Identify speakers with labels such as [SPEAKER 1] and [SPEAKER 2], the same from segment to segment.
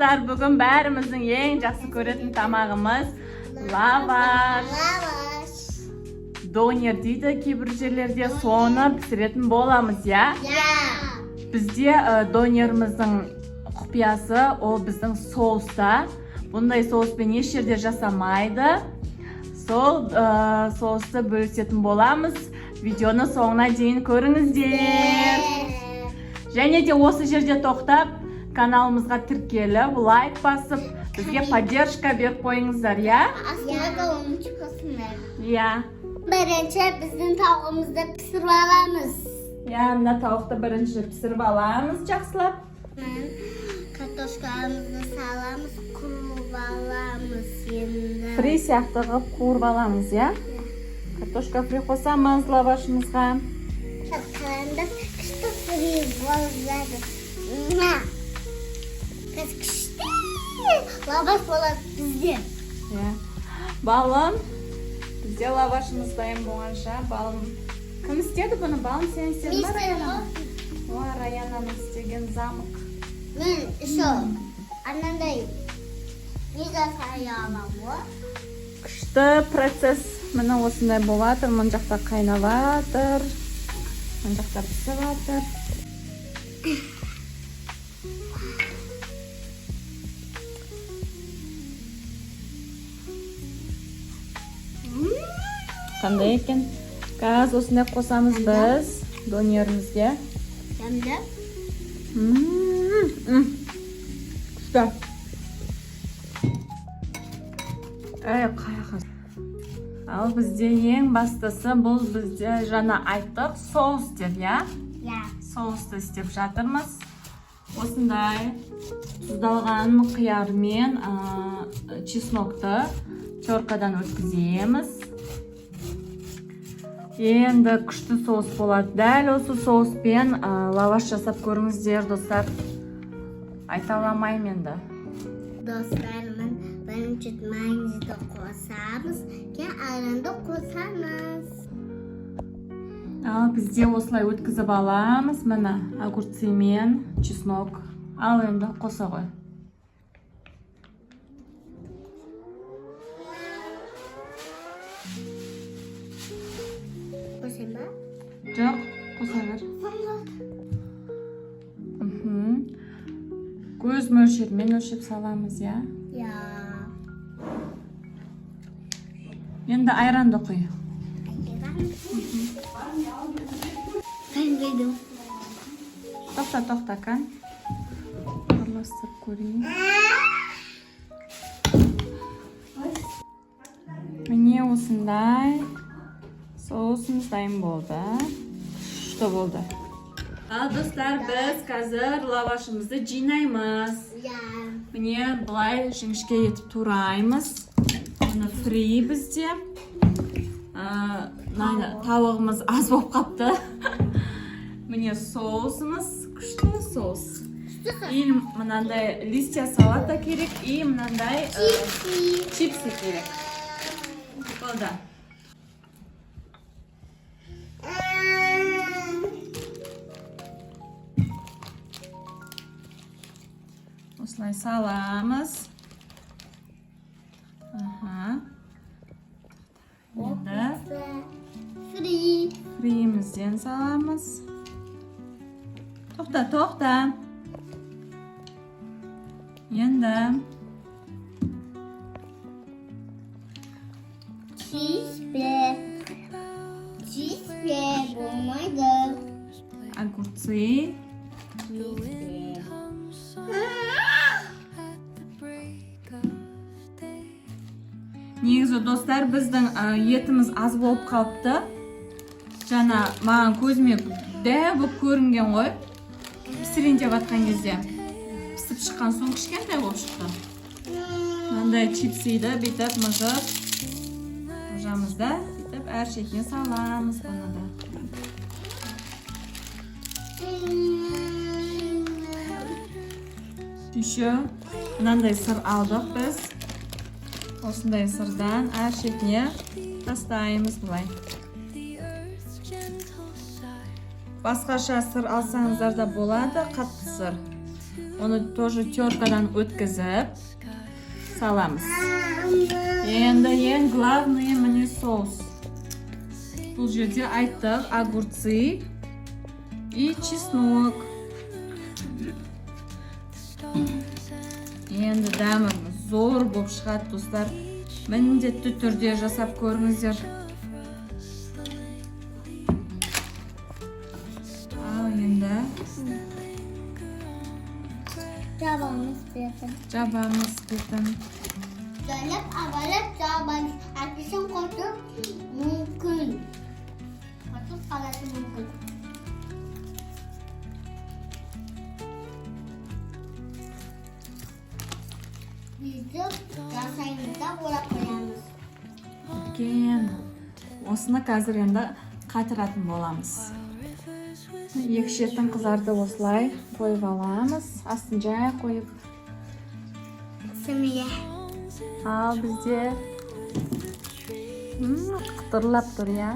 [SPEAKER 1] Достар, бүгін бәріміздің ең жақсы көретін тамағымыз лаваш.
[SPEAKER 2] Лаваш.
[SPEAKER 1] Донер дейді кейбір жерлерде, соны пісіретін боламыз, иә?
[SPEAKER 2] Иә.
[SPEAKER 1] Бізде донеріміздің құпиясы ол біздің соуста. Бұндай соуспен еш жерде жасамайды. Сол соусты бөлісетін боламыз. Видеоны соңына дейін көріңіздер. Және де осы жерде тоқтап, каналымызға тіркеліп, лайк басып, бізге поддержка беріп қойыңыздар, иә?
[SPEAKER 2] Астына колоночка қосыңдар.
[SPEAKER 1] Иә.
[SPEAKER 2] Бірінші біздің тауығымызды пісіріп аламыз.
[SPEAKER 1] Иә, мына тауықты бірінші пісіріп аламыз жақсылап.
[SPEAKER 2] Картошкамызды саламыз, қуырып аламыз енді.
[SPEAKER 1] Фри сияқты қылып қуырып аламыз, иә? Картошка фри қосамыз лавашымызға.
[SPEAKER 2] Қараңдар, күшті фри болып жатыр. Мә. Қазір күшті лаваш болады бізде.
[SPEAKER 1] Иә. Балым, бізде лавашымыз дайын болғанша, балым. Кім істеді бұны? Балым, сен істедің ба, Раяна? О, Раянаның істеген замок.
[SPEAKER 2] Мен еще анандай не жасай аламын ғой.
[SPEAKER 1] Күшті процесс міне осындай болып жатыр. Мына жақта қайнап жатыр, мына жақта пісіп жатыр. Қандай екен? Қазір осындай қосамыз біз донерімізге.
[SPEAKER 2] Дәмді.
[SPEAKER 1] М, м. Күшті. Әй, қаяққа. Ал бізде ең бастысы бұл бізде жаңа айттық соус деп, иә?
[SPEAKER 2] Иә.
[SPEAKER 1] Соусты істеп жатырмыз. Осындай тұздалған қияр мен чеснокты теркадан өткіземіз. Енді күшті соус болады. Дәл осы соуспен лаваш жасап көріңіздер, достар. Айта аламаймын енді.
[SPEAKER 2] Достарымын бірінші майонезді қосамыз, кейін айранды қосамыз.
[SPEAKER 1] Ал бізде осылай өткізіп аламыз. Міне, огурцы мен чеснок. Ал енді қоса ғой.
[SPEAKER 2] Қосайын ба?
[SPEAKER 1] Жоқ, қоса бер. Мхм. Көз мөлшерімен өлшеп саламыз, иә?
[SPEAKER 2] Иә.
[SPEAKER 1] Енді айранды құй.
[SPEAKER 2] Мен құйдым.
[SPEAKER 1] Тоқта, тоқта, кән. Араластырып көрейін. Міне осындай соусымыз дайын болды. Күшті болды. Ал достар, біз қазір лавашымызды жинаймыз.
[SPEAKER 2] Иә.
[SPEAKER 1] Міне былай жіңішке етіп тураймыз. Міне фри бізде. Мына тауығымыз аз болып қапты. Міне соусымыз, күшті соус. И мынандай листья салата керек, и мынандай чипсы керек. Болды. Осылай саламыз. Аха. Енді
[SPEAKER 2] Фри.
[SPEAKER 1] фриімізден саламыз. Тоқта, тоқта. Енді
[SPEAKER 2] Чиспе. Чиспе болмайды.
[SPEAKER 1] Огурцы.
[SPEAKER 2] Чиспе.
[SPEAKER 1] Негізі, достар, біздің етіміз аз болып қалыпты. Жаңа маған көзіме дәу болып көрінген ғой. Пісірейін деп жатқан кезде. Пісіп шыққан соң кішкентай болып шықты. Мынандай чипсиді бүйтіп мыжып мыжамыз да, бүйтіп әр шетіне саламыз бұны да. Еще мынандай сыр алдық біз. Осындай сырдан әр шетіне тастаймыз былай. Басқаша сыр алсаңыздар да болады, қатты сыр. Оны тоже теркадан өткізіп саламыз. Енді ең главный, міне, соус. Бұл жерде айттық, огурцы и чеснок. Енді дәмі зор болып шығады, достар. Міндетті түрде жасап көріңіздер. Ал енді
[SPEAKER 2] Жабамыз бетін.
[SPEAKER 1] Жабамыз бетін.
[SPEAKER 2] Жайлап, абайлап жабамыз. Әкесін қосып мүмкін. Қосып қаласы мүмкін. Бүйтіп жасаймыз да, орап қоямыз.
[SPEAKER 1] Үлкен осыны қазір енді қатыратын боламыз. Екі шетін қызарды осылай қойып аламыз, астын жай қойып.
[SPEAKER 2] Семья.
[SPEAKER 1] Ал бізде қытырлап тұр, иә.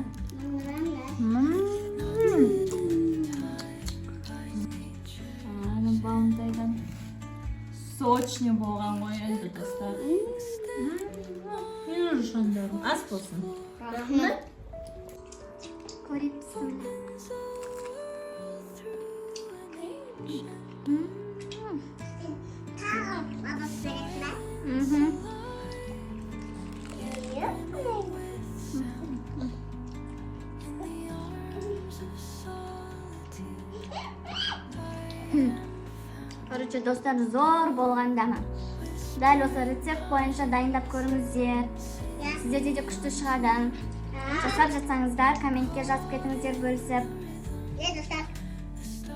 [SPEAKER 1] Ана балымтайдан сочный болған ғой енді, достар. Жандарым, ас болсын!
[SPEAKER 2] Рахмет. Көріп. Тағы бабасы керек пе?
[SPEAKER 1] Мхм.
[SPEAKER 3] Короче, достар, зор болған дәмі. Дәл осы рецепт бойынша дайындап көріңіздер, сіздерде де күшті шығады. Жасап жатсаңыздар, комментке жазып кетіңіздер бөлісіп.
[SPEAKER 2] Иә, достар.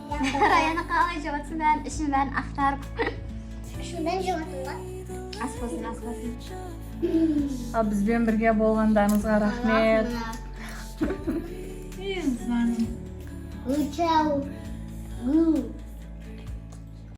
[SPEAKER 3] Раяна, қалай жеп жатсың? Бәрін, ішін бәрін ақтарып.
[SPEAKER 2] Шынымен жеп жатырмын ба?
[SPEAKER 3] Ас болсын, ас болсын!
[SPEAKER 1] Ал бізбен бірге болғандарыңызға рахмет. Енді
[SPEAKER 2] Учау. Гу.